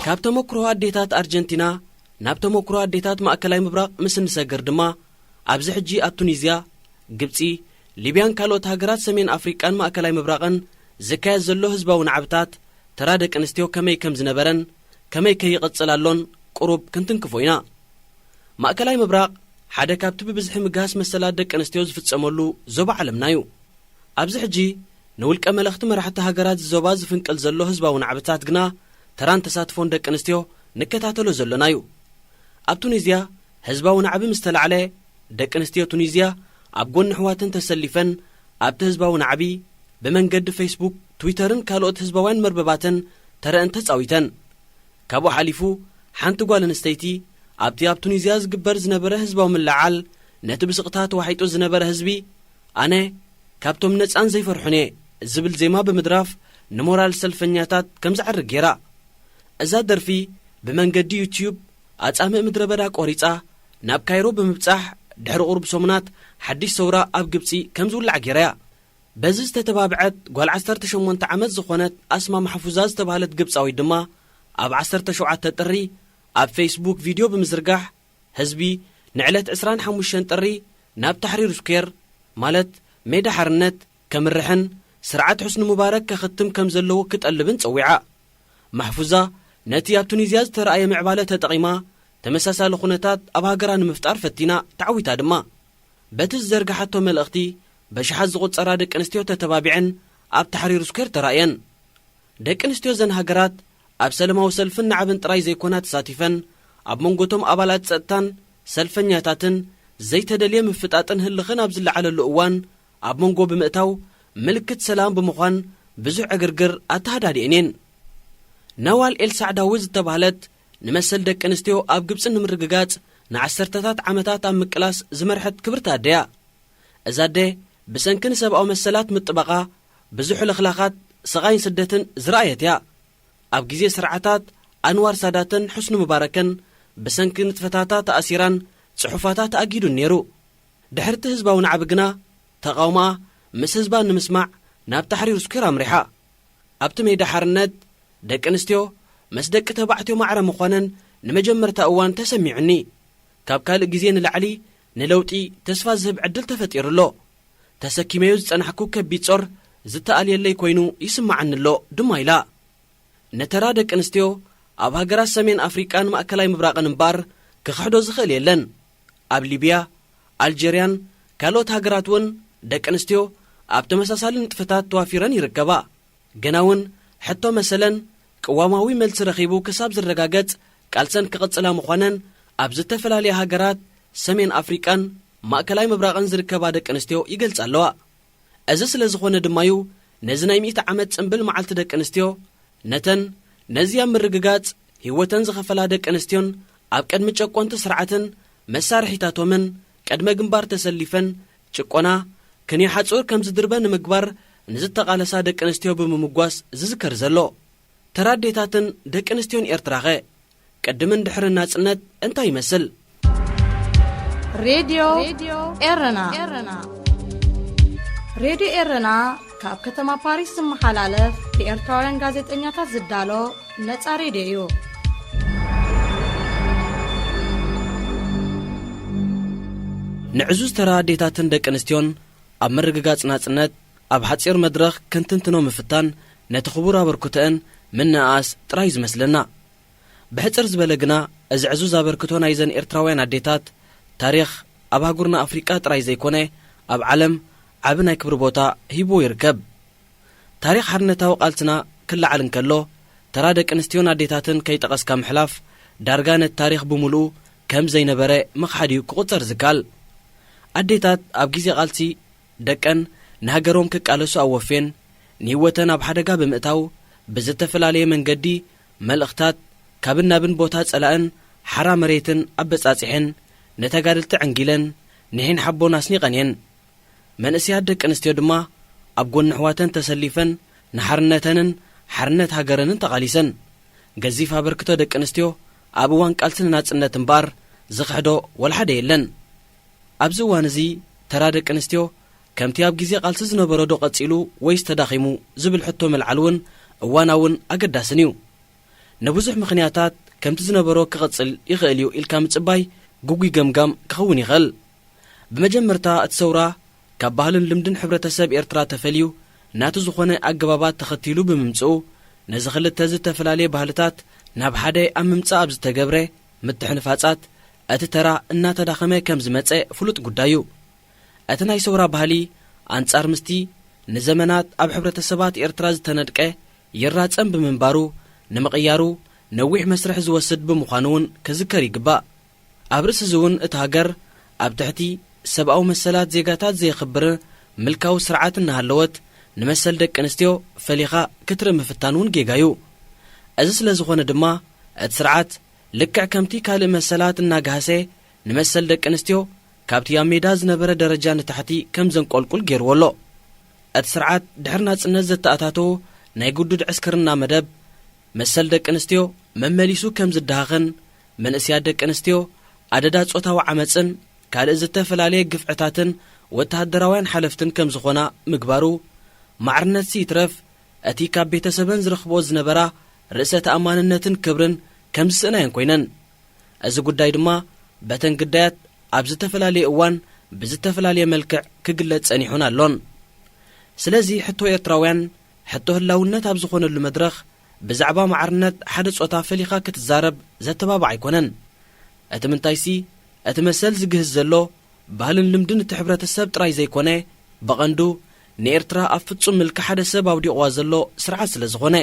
ካብ ተመክሮ ኣዴታት ኣርጀንቲና ናብ ተመክሮ ኣዴታት ማእከላይ ምብራቕ ምስ እንሰግር ድማ፣ ኣብዚ ሕጂ ኣብ ቱኒዝያ፣ ግብጺ፣ ሊብያን ካልኦት ሃገራት ሰሜን ኣፍሪቃን ማእከላይ ምብራቕን ዝካየድ ዘሎ ህዝባዊ ናዕብታት፣ ተራ ደቂ ኣንስትዮ ከመይ ከም ዝነበረን ከመይ ከይቕጽል ኣሎን ቁሩብ ክንትንክፎ ኢና። ማእከላይ ምብራቕ ሓደ ካብቲ ብብዝሒ ምግሃስ መሰላት ደቂ ኣንስትዮ ዝፍጸመሉ ዞባ ዓለምና እዩ። ኣብዚ ሕጂ ንውልቀ መለኽቲ መራሕቲ ሃገራት ዞባ ዝፍንቅል ዘሎ ህዝባዊ ናዕብታት ግና ተራን ተሳትፎን ደቂ ኣንስትዮ ንከታተሎ ዘሎና እዩ። ኣብ ቱኒዝያ ህዝባዊ ናዕቢ ምስ ተላዕለ፣ ደቂ ኣንስትዮ ቱኒዝያ ኣብ ጎኒ ኣሕዋተን ተሰሊፈን ኣብቲ ህዝባዊ ናዕቢ ብመንገዲ ፌስቡክ፣ ትዊተርን ካልኦት ህዝባውያን መርበባትን ተረአን ተጻዊተን። ካብኡ ሓሊፉ ሓንቲ ጓል ኣንስተይቲ ኣብቲ ኣብ ቱኒዝያ ዝግበር ዝነበረ ህዝባዊ ምልዓል ነቲ ብስቕታ ተዋሒጡ ዝነበረ ህዝቢ ኣነ ካብቶም ነጻን ዘይፈርሑን እየ ዝብል ዜማ ብምድራፍ ንሞራል ሰልፈኛታት ከም ዘዕርግ ገይራ። እዛ ደርፊ ብመንገዲ ዩትዩብ ኣጻምእ ምድረ በዳ ቆሪጻ ናብ ካይሮ ብምብጻሕ ድሕሪ ቁሩብ ሰሙናት ሓድሽ ሰውራ ኣብ ግብጺ ከም ዝውላዕ ገይራ እያ። በዚ ዝተተባብዐት ጓል ዓሰርተ ሸሞንተ ዓመት ዝኾነት ኣስማ ማሕፉዛ ዝተባህለት ግብጻዊት ድማ ኣብ ዓሰርተ ሸውዓተ ጥሪ ኣብ ፌስቡክ ቪድዮ ብምዝርጋሕ ህዝቢ ንዕለት ዕስራን ሓሙሽተን ጥሪ ናብ ታሕሪር ስኩዌር ማለት ሜዳ ሓርነት ከምርሕን ስርዓት ሑስኒ ሙባረክ ከኽትም ከም ዘለዎ ክጠልብን ጸዊዓ። ማሕፉዛ ነቲ ኣብ ቱኒዝያ ዝተረኣየ ምዕባለ ተጠቒማ ተመሳሳሊ ኩነታት ኣብ ሃገራ ንምፍጣር ፈቲና ተዓዊታ ድማ። በቲ ዝዘርግሓቶ መልእኽቲ በሽሓት ዝቑጸራ ደቂ ኣንስትዮ ተተባቢዐን ኣብ ታሕሪር ስኩዌር ተራእየን። ደቂ ኣንስትዮ እዘን ሃገራት ኣብ ሰለማዊ ሰልፍን ናዕብን ጥራይ ዘይኮና ተሳቲፈን ኣብ መንጎቶም ኣባላት ጸጥታን ሰልፈኛታትን ዘይተደልየ ምፍጣጥን ህልኽን ኣብ ዝለዓለሉ እዋን ኣብ መንጎ ብምእታው ምልክት ሰላም ብምዃን ብዙሕ ዕግርግር ኣተሃዳዲኤን እየን። ነዋል ኤልሳዕዳዊ ዝተባህለት ንመሰል ደቂ ኣንስትዮ ኣብ ግብጺ ንምርግጋጽ ንዓሰርተታት ዓመታት ኣብ ምቅላስ ዝመርሐት ክብርቲ ኣደ እያ። እዛ ኣደ ብሰንኪ ንሰብኣዊ መሰላት ምጥባቓ ብዙሕ ለኽላኻት፣ ስቓይን ስደትን ዝረኣየት እያ። ኣብ ግዜ ስርዓታት ኣንዋር ሳዳትን ሑስኒ ሙባረክን ብሰንኪ ንጥፈታታ ተኣሲራን ጽሑፋታ ተኣጊዱን ነይሩ። ድሕርቲ ህዝባዊ ናዕቢ ግና ተቓውሞኣ ምስ ህዝባ ንምስማዕ ናብ ታሕሪር ስኩዌር ኣምሪሓ። ኣብቲ ሜዳ ሓርነት ደቂ ኣንስትዮ ምስ ደቂ ተባዕትዮ ማዕረ ምዃነን ንመጀመርታ እዋን ተሰሚዑኒ። ካብ ካልእ ግዜ ንላዕሊ ንለውጢ ተስፋ ዝህብ ዕድል ተፈጢሩ ኣሎ። ተሰኪመዮ ዝጸናሕኩ ከቢድ ጾር ዝተኣልየለይ ኮይኑ ይስምዓኒ ኣሎ ድማ ኢላ። ንተራ ደቂ ኣንስትዮ ኣብ ሃገራት ሰሜን ኣፍሪቃን ማእከላይ ምብራቕን እምበኣር ክኽሕዶ ዝኽእል የለን። ኣብ ሊብያ፣ ኣልጀርያን ካልኦት ሃገራት እውን ደቂ ኣንስትዮ ኣብ ተመሳሳሊ ንጥፈታት ተዋፊረን ይርከባ። ገና እውን ሕቶ መሰለን ቅዋማዊ መልሲ ረኺቡ ክሳብ ዝረጋገጽ ቃልሰን ክቕጽላ ምዃነን ኣብ ዝተፈላለያ ሃገራት ሰሜን ኣፍሪቃን ማእከላይ ምብራቕን ዝርከባ ደቂ ኣንስትዮ ይገልጻ ኣለዋ። እዚ ስለ ዝኾነ ድማዩ ነዚ ናይ ሚእቲ ዓመት ጽምብል መዓልቲ ደቂ ኣንስትዮ ነተን ነዚ ኣብ ምርግጋጽ ህይወተን ዝኸፈላ ደቂ ኣንስትዮን ኣብ ቅድሚ ጨቆንቲ ስርዓትን መሳርሒታቶምን ቅድመ ግንባር ተሰሊፈን ጭቆና ክንዮ ሓጹር ከም ዝድርበ ንምግባር ንዝተቓለሳ ደቂ ኣንስትዮ ብምምጓስ ዝዝከር ዘሎ። ተራ ኣዴታትን ደቂ ኣንስትዮን ኤርትራኸ ቅድምን ድሕርን ናጽነት እንታይ ይመስል? ሬድዮ ኤረና። ሬድዮ ኤረና ካብ ከተማ ፓሪስ ዝመሓላለፍ ብኤርትራውያን ጋዜጠኛታት ዝዳሎ ነጻ ሬድዮ እዩ። ንዕዙዝ ተራ ኣዴታትን ደቂ ኣንስትዮን ኣብ ምርግጋጽ ናጽነት ኣብ ሓጺር መድረኽ ክንትንትኖ ምፍታን ነቲ ክቡር ኣበርክቶአን ምንእኣስ ጥራይ ዝመስለና። ብሕጽር ዝበለ ግና፣ እዚ ዕዙዝ ኣበርክቶ ናይዘን ኤርትራውያን ኣዴታት፣ ታሪኽ ኣብ ኣህጉርና ኣፍሪቃ ጥራይ ዘይኮነ፣ ኣብ ዓለም ዓቢ ናይ ክብሪ ቦታ ሂብዎ ይርከብ። ታሪኽ ሓርነታዊ ቃልስና ክለዓል እንከሎ፣ ተራ ደቂ ኣንስትዮን ኣዴታትን ከይጠቐስካ ምሕላፍ፣ ዳርጋ ነቲ ታሪኽ ብምሉኡ ከም ዘይነበረ ምኽሓድ እዩ ክቑጸር ዝከኣል። ኣዴታት ኣብ ግዜ ቃልሲ ደቀን ንሃገሮም ክቃለሱ ኣወፍየን፣ ንህይወተን ኣብ ሓደጋ ብምእታው፣ ብዝተፈላለየ መንገዲ መልእኽታት ካብን ናብን ቦታ ጸላእን ሓራ መሬትን ኣበጻጺሐን፣ ንተጋደልቲ ዕንጊለን፣ ንሒን ሓቦን ኣስኒቐን እየን። መንእሰያት ደቂ ኣንስትዮ ድማ ኣብ ጎኒ ኣሕዋተን ተሰሊፈን፣ ንሓርነተንን ሓርነት ሃገረንን ተቓሊሰን። ገዚፍ ኣበርክቶ ደቂ ኣንስትዮ ኣብ እዋን ቃልሲ ንናጽነት እምበኣር ዝኽሕዶ ወላ ሓደ የለን። ኣብዚ እዋን እዚ ተራ ደቂ ኣንስትዮ ከምቲ ኣብ ግዜ ቃልሲ ዝነበሮ ዶ ቀጺሉ ወይስ ተዳኺሙ ዝብል ሕቶ ምልዓል እውን እዋናውን ኣገዳስን እዩ። ንብዙሕ ምኽንያታት ከምቲ ዝነበሮ ክቕጽል ይኽእል እዩ ኢልካ ምጽባይ ግጉይ ገምጋም ክኸውን ይኽእል። ብመጀመርታ እቲ ሰውራ ካብ ባህልን ልምድን ሕብረተሰብ ኤርትራ ተፈልዩ ናቱ ዝኾነ ኣገባባት ተኸቲሉ ብምምጽኡ ነዚ ክልተ ዝተፈላለየ ባህልታት ናብ ሓደ ኣብ ምምጻእ ኣብ ዝተገብረ ምትሕንፋጻት እቲ ተራ እናተዳኸመ ከም ዝመጸ ፍሉጥ ጉዳይ እዩ። እቲ ናይ ሰውራ ባህሊ ኣንጻር ምስቲ ንዘመናት ኣብ ሕብረተሰባት ኤርትራ ዝተነድቀ ይራጸም ብምንባሩ፣ ንምቕያሩ ነዊሕ መስርሕ ዝወስድ ብምዃኑ እውን ክዝከር ይግባእ። ኣብ ርእሲ እዚ እውን እታ ሃገር ኣብ ትሕቲ ሰብኣዊ መሰላት ዜጋታት ዘየኽብር ምልካዊ ስርዓት እናሃለወት፣ ንመሰል ደቂ ኣንስትዮ ፈሊኻ ክትርኢ ምፍታን እውን ጌጋ እዩ። እዚ ስለ ዝኾነ ድማ፣ እቲ ስርዓት ልክዕ ከምቲ ካልእ መሰላት እናገሃሰ፣ ንመሰል ደቂ ኣንስትዮ ካብቲ ኣብ ሜዳ ዝነበረ ደረጃ ንታሕቲ ከም ዘንቆልቁል ገይርዎ ኣሎ። እቲ ስርዓት ድሕሪ ናጽነት ዘተኣታተዎ ናይ ግዱድ ዕስክርና መደብ፣ መሰል ደቂ ኣንስትዮ መመሊሱ ከም ዝደሃኽን፣ መንእስያት ደቂ ኣንስትዮ ኣደዳ ጾታዊ ዓመጽን ካልእ ዝተፈላለየ ግፍዕታትን ወተሃደራውያን ሓለፍትን ከም ዝኾና ምግባሩ፣ ማዕርነትሲ ይትረፍ፣ እቲ ካብ ቤተሰበን ዝረኽብኦ ዝነበራ ርእሰ ተኣማንነትን ክብርን ከም ዝስእና እየን ኮይነን። እዚ ጉዳይ ድማ በተን ግዳያት ኣብ ዝተፈላለየ እዋን ብዝተፈላለየ መልክዕ ክግለጽ ጸኒሑን ኣሎን። ስለዚ ሕቶ ኤርትራውያን ሕቶ ህላውነት ኣብ ዝኾነሉ መድረኽ ብዛዕባ ማዕርነት ሓደ ጾታ ፈሊኻ ክትዛረብ ዘተባባዕ ኣይኮነን። እቲ ምንታይሲ፣ እቲ መሰል ዝግህስ ዘሎ ባህልን ልምድን እቲ ሕብረተሰብ ጥራይ ዘይኮነ፣ ብቐንዱ ንኤርትራ ኣብ ፍጹም ምልኪ ሓደ ሰብ ኣውዲቕዋ ዘሎ ስርዓት ስለ ዝኾነ።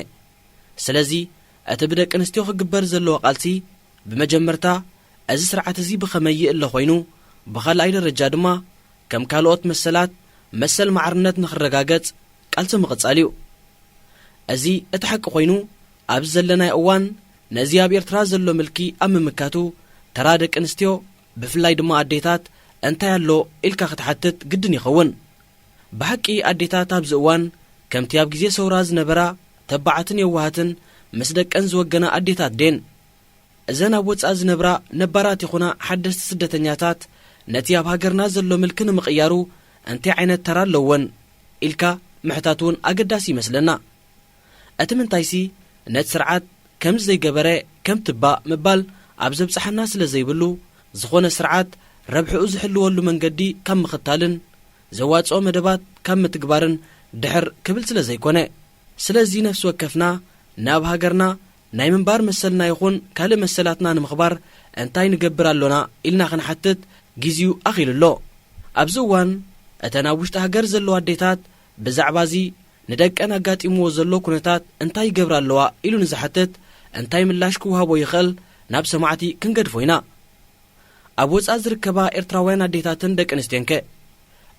ስለዚ፣ እቲ ብደቂ ኣንስትዮ ክግበር ዘለዎ ቃልሲ፣ ብመጀመርታ፣ እዚ ስርዓት እዚ ብኸመይ ይእለ ኮይኑ፣ ብኻልኣይ ደረጃ ድማ፣ ከም ካልኦት መሰላት፣ መሰል ማዕርነት ንኽረጋገጽ ቃልሲ ምቕጻል እዩ። እዚ እቲ ሓቂ ኮይኑ፣ ኣብዚ ዘለናዮ እዋን፣ ነዚ ኣብ ኤርትራ ዘሎ ምልኪ ኣብ ምምካቱ፣ ተራ ደቂ ኣንስትዮ፣ ብፍላይ ድማ ኣዴታት፣ እንታይ ኣሎ ኢልካ ክትሓትት ግድን ይኸውን። ብሓቂ ኣዴታት ኣብዚ እዋን፣ ከምቲ ኣብ ግዜ ሰውራ ዝነበራ ተባዓትን የዋሃትን፣ ምስ ደቀን ዝወገና ኣዴታት ደን። እዘን ኣብ ወጻኢ ዝነብራ ነባራት ይኹና ሓደስቲ ስደተኛታት፣ ነቲ ኣብ ሃገርና ዘሎ ምልኪ ንምቕያሩ እንታይ ዓይነት ተራ ኣለወን ኢልካ ምሕታት እውን ኣገዳሲ ይመስለና። እቲ ምንታይሲ፣ ነቲ ስርዓት ከምዚ ዘይገበረ ከም ትባእ ምባል ኣብ ዘብጽሓና ስለ ዘይብሉ፣ ዝኾነ ስርዓት ረብሕኡ ዝሕልወሉ መንገዲ ካብ ምኽታልን ዘዋጽኦ መደባት ካብ ምትግባርን ድሕር ክብል ስለ ዘይኮነ። ስለዚ ነፍሲ ወከፍና ናብ ሃገርና ናይ ምንባር መሰልና ይኹን ካልእ መሰላትና ንምኽባር እንታይ ንገብር ኣሎና ኢልና ክንሓትት ግዜኡ ኣኺሉ ኣሎ። ኣብዚ እዋን እተን ኣብ ውሽጢ ሃገር ዘለዋ ኣዴታት ብዛዕባ እዚ ንደቀን ኣጋጢምዎ ዘሎ ኩነታት እንታይ ይገብራ ኣለዋ ኢሉ ንዝሓትት እንታይ ምላሽ ክወሃቦ ይኽእል ናብ ሰማዕቲ ክንገድፎ ኢና። ኣብ ወጻኢ ዝርከባ ኤርትራውያን ኣዴታትን ደቂ ኣንስትዮንከ?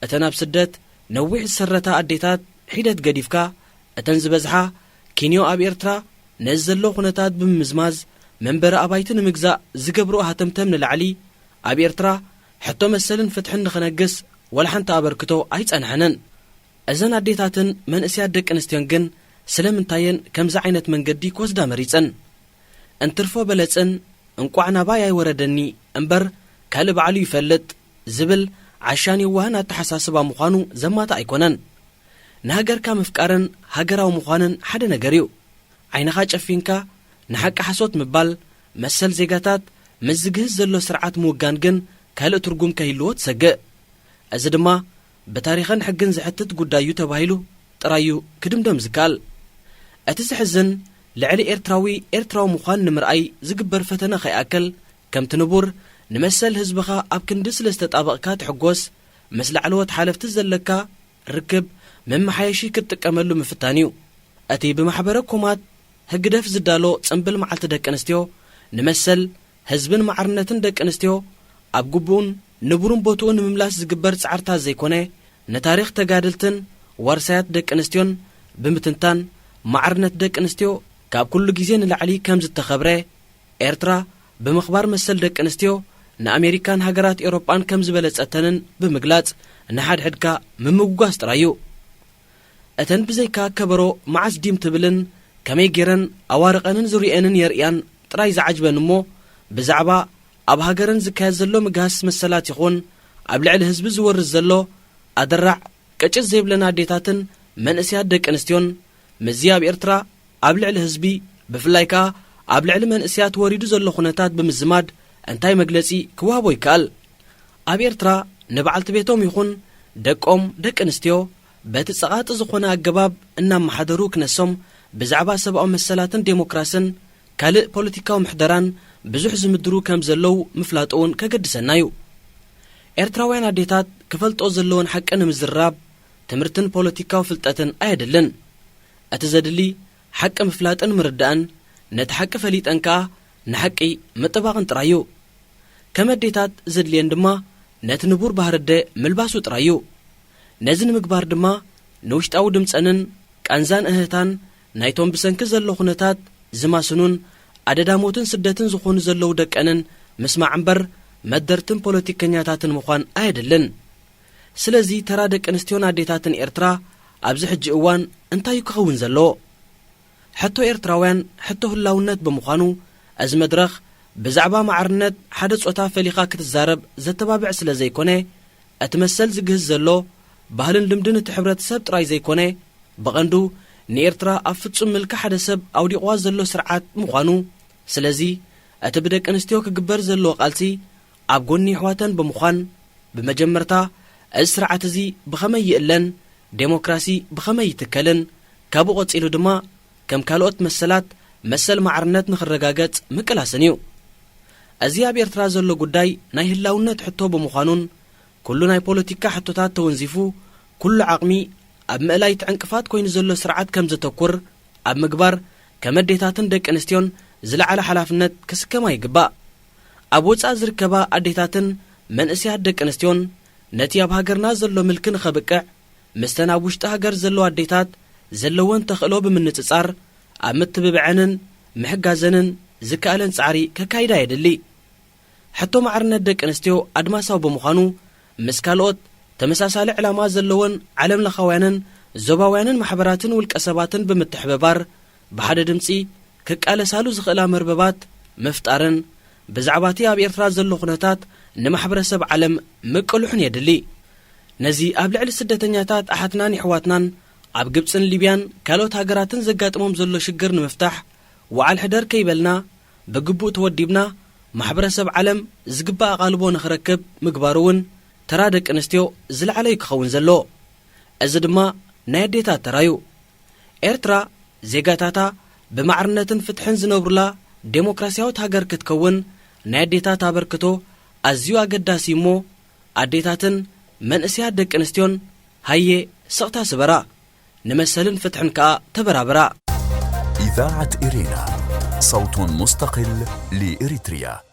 እተን ኣብ ስደት ነዊሕ ዝሰረታ ኣዴታት ሒደት ገዲፍካ፣ እተን ዝበዝሓ ኪንዮ ኣብ ኤርትራ ነዚ ዘሎ ኩነታት ብምምዝማዝ መንበሪ ኣባይቲ ንምግዛእ ዝገብርኦ ሃተምተም ንላዕሊ፣ ኣብ ኤርትራ ሕቶ መሰልን ፍትሕን ንኽነግስ ወላ ሓንቲ ኣበርክቶ ኣይጸንሐንን። እዘን ኣዴታትን መንእስያት ደቂ ኣንስትዮን ግን ስለምንታይ እየን ከምዚ ዓይነት መንገዲ ክወስዳ መሪጸን? እንትርፎ በለጽን እንቋዕ ናባይ ኣይወረደኒ እምበር ካልእ ባዕሉ ይፈልጥ ዝብል ዓሻን የዋህን ኣተሓሳስባ ምዃኑ ዘማትእ ኣይኮነን። ንሃገርካ ምፍቃርን ሃገራዊ ምዃንን ሓደ ነገር እዩ። ዓይንኻ ጨፊንካ ንሓቂ ሓሶት ምባል፣ መሰል ዜጋታት ምስ ዝግህስ ዘሎ ስርዓት ምውጋን ግን ካልእ ትርጉም ከይህልዎ ትሰግእ። እዚ ድማ ብታሪኽን ሕግን ዝሕትት ጉዳይ እዩ ተባሂሉ ጥራይ እዩ ክድምደም ዝከኣል። እቲ ዘሕዝን፣ ልዕሊ ኤርትራዊ ኤርትራዊ ምዃን ንምርኣይ ዝግበር ፈተነ ከይኣክል፣ ከምቲ ንቡር ንመሰል ህዝብኻ ኣብ ክንዲ ስለ ዝተጣበቕካ ትሕጎስ፣ ምስ ላዕለዎት ሓለፍቲ ዘለካ ርክብ መመሓየሺ ክትጥቀመሉ ምፍታን እዩ። እቲ ብማሕበረ ኮማት ህግደፍ ዝዳሎ ጽምብል መዓልቲ ደቂ ኣንስትዮ፣ ንመሰል ህዝብን ማዕርነትን ደቂ ኣንስትዮ ኣብ ግቡእን ንቡርን ቦትኡ ንምምላስ ዝግበር ጻዕርታት ዘይኮነ፣ ንታሪኽ ተጋደልትን ዋርሳያት ደቂ ኣንስትዮን ብምትንታን፣ ማዕርነት ደቂ ኣንስትዮ ካብ ኩሉ ግዜ ንላዕሊ ከም ዝተኸብረ፣ ኤርትራ ብምኽባር መሰል ደቂ ኣንስትዮ ንኣሜሪካን ሃገራት ኤውሮጳን ከም ዝበለጸተንን ብምግላጽ፣ ንሓድሕድካ ምምጉጋስ ጥራይ እዩ። እተን ብዘይካ ከበሮ መዓስ ዲም ትብልን ከመይ ገይረን ኣዋርቐንን ዙርየንን የርእያን ጥራይ ዝዓጅበን እሞ፣ ብዛዕባ ኣብ ሃገረን ዝካየድ ዘሎ ምግሃስ መሰላት ይኹን ኣብ ልዕሊ ህዝቢ ዝወርድ ዘሎ ኣደራዕ ቅጭት ዘይብለን ኣዴታትን መንእስያት ደቂ ኣንስትዮን፣ ምስዚ ኣብ ኤርትራ ኣብ ልዕሊ ህዝቢ፣ ብፍላይ ከኣ ኣብ ልዕሊ መንእስያት ወሪዱ ዘሎ ኩነታት ብምዝማድ እንታይ መግለጺ ክወሃቦ ይከኣል? ኣብ ኤርትራ ንበዓልቲ ቤቶም ይኹን ደቆም ደቂ ኣንስትዮ በቲ ጸቓጢ ዝኾነ ኣገባብ እናመሓደሩ ክነሶም ብዛዕባ ሰብኣዊ መሰላትን ዴሞክራስን ካልእ ፖለቲካዊ ምሕደራን ብዙሕ ዝምድሩ ከም ዘለዉ ምፍላጥ እውን ከገድሰና እዩ። ኤርትራውያን ኣዴታት ክፈልጦ ዘለወን ሓቂ ንምዝርራብ፣ ትምህርትን ፖለቲካዊ ፍልጠትን ኣየድልን። እቲ ዘድሊ ሓቂ ምፍላጥን ምርዳእን፣ ነቲ ሓቂ ፈሊጠን ከኣ ንሓቂ ምጥባቕን ጥራይ እዩ። ከም ኣዴታት ዘድልየን ድማ ነቲ ንቡር ባህሪ ኣደ ምልባሱ ጥራይ እዩ። ነዚ ንምግባር ድማ ንውሽጣዊ ድምጸንን ቃንዛን እህህታን ናይቶም ብሰንኪ ዘሎ ኩነታት ዝማስኑን ኣደዳ ሞትን ስደትን ዝኾኑ ዘለዉ ደቀንን ምስማዕ እምበር መደርትን ፖለቲከኛታትን ምዃን ኣየድልን። ስለዚ ተራ ደቂ ኣንስትዮን ኣዴታትን ኤርትራ ኣብዚ ሕጂ እዋን እንታይ እዩ ክኸውን ዘለዎ? ሕቶ ኤርትራውያን ሕቶ ህላውነት ብምዃኑ፣ እዚ መድረኽ ብዛዕባ ማዕርነት ሓደ ጾታ ፈሊኻ ክትዛረብ ዘተባብዕ ስለ ዘይኮነ፣ እቲ መሰል ዝግህስ ዘሎ ባህልን ልምድን እቲ ሕብረተሰብ ጥራይ ዘይኮነ፣ ብቐንዱ ንኤርትራ ኣብ ፍጹም ምልኪ ሓደ ሰብ ኣውዲቕዋ ዘሎ ስርዓት ምዃኑ፣ ስለዚ እቲ ብደቂ ኣንስትዮ ክግበር ዘለዎ ቃልሲ ኣብ ጎኒ ኣሕዋተን ብምዃን፣ ብመጀመርታ እዚ ስርዓት እዚ ብኸመይ ይእለን፣ ዴሞክራሲ ብኸመይ ይትከልን፣ ካብኡ ቀጺሉ ድማ ከም ካልኦት መሰላት መሰል ማዕርነት ንኽረጋገጽ ምቅላስን እዩ። እዚ ኣብ ኤርትራ ዘሎ ጉዳይ ናይ ህላውነት ሕቶ ብምዃኑን፣ ኩሉ ናይ ፖለቲካ ሕቶታት ተወንዚፉ፣ ኩሉ ዓቕሚ ኣብ ምእላይ እቲ ዕንቅፋት ኮይኑ ዘሎ ስርዓት ከም ዘተኩር ኣብ ምግባር ከም ኣዴታትን ደቂ ኣንስትዮን ዝለዓለ ሓላፍነት ክስከማ ይግባእ። ኣብ ወጻኢ ዝርከባ ኣዴታትን መንእሰያት ደቂ ኣንስትዮን ነቲ ኣብ ሃገርና ዘሎ ምልኪ ንኸብቅዕ፣ ምስተን ኣብ ውሽጢ ሃገር ዘለዋ ኣዴታት ዘለወን ተኽእሎ ብምንጽጻር፣ ኣብ ምትብብዐንን ምሕጋዘንን ዝከኣለን ጻዕሪ ከካይዳ የድሊ። ሕቶ ማዕርነት ደቂ ኣንስትዮ ኣድማሳዊ ብምዃኑ፣ ምስ ካልኦት ተመሳሳሊ ዕላማ ዘለወን ዓለምለኻውያንን ዞባውያንን ማሕበራትን ውልቀ ሰባትን ብምትሕብባር፣ ብሓደ ድምጺ ክቃለሳሉ ዝኽእላ መርበባት ምፍጣርን፣ ብዛዕባ እቲ ኣብ ኤርትራ ዘሎ ኩነታት ንማሕበረሰብ ዓለም ምቅልሑን የድሊ። ነዚ ኣብ ልዕሊ ስደተኛታት ኣሓትናን የሕዋትናን ኣብ ግብጽን ሊብያን ካልኦት ሃገራትን ዘጋጥሞም ዘሎ ሽግር ንምፍታሕ፣ ወዓል ሕደር ከይበልና፣ ብግቡእ ተወዲብና፣ ማሕበረሰብ ዓለም ዝግባእ ኣቓልቦ ንኽረክብ ምግባሩ እውን ተራ ደቂ ኣንስትዮ ዝለዓለ እዩ ክኸውን ዘለዎ። እዚ ድማ ናይ ኣዴታት ተራ እዩ። ኤርትራ ዜጋታታ ብማዕርነትን ፍትሕን ዝነብሩላ ዴሞክራስያዊት ሃገር ክትከውን ናይ ኣዴታት ኣበርክቶ ኣዝዩ ኣገዳሲ እዩ እሞ፣ ኣዴታትን መንእሰያት ደቂ ኣንስትዮን ሃየ ስቕታ ስበራ፣ ንመሰልን ፍትሕን ከኣ ተበራበራ። إذاعة إرينا، صوت مستقل لإريتريا.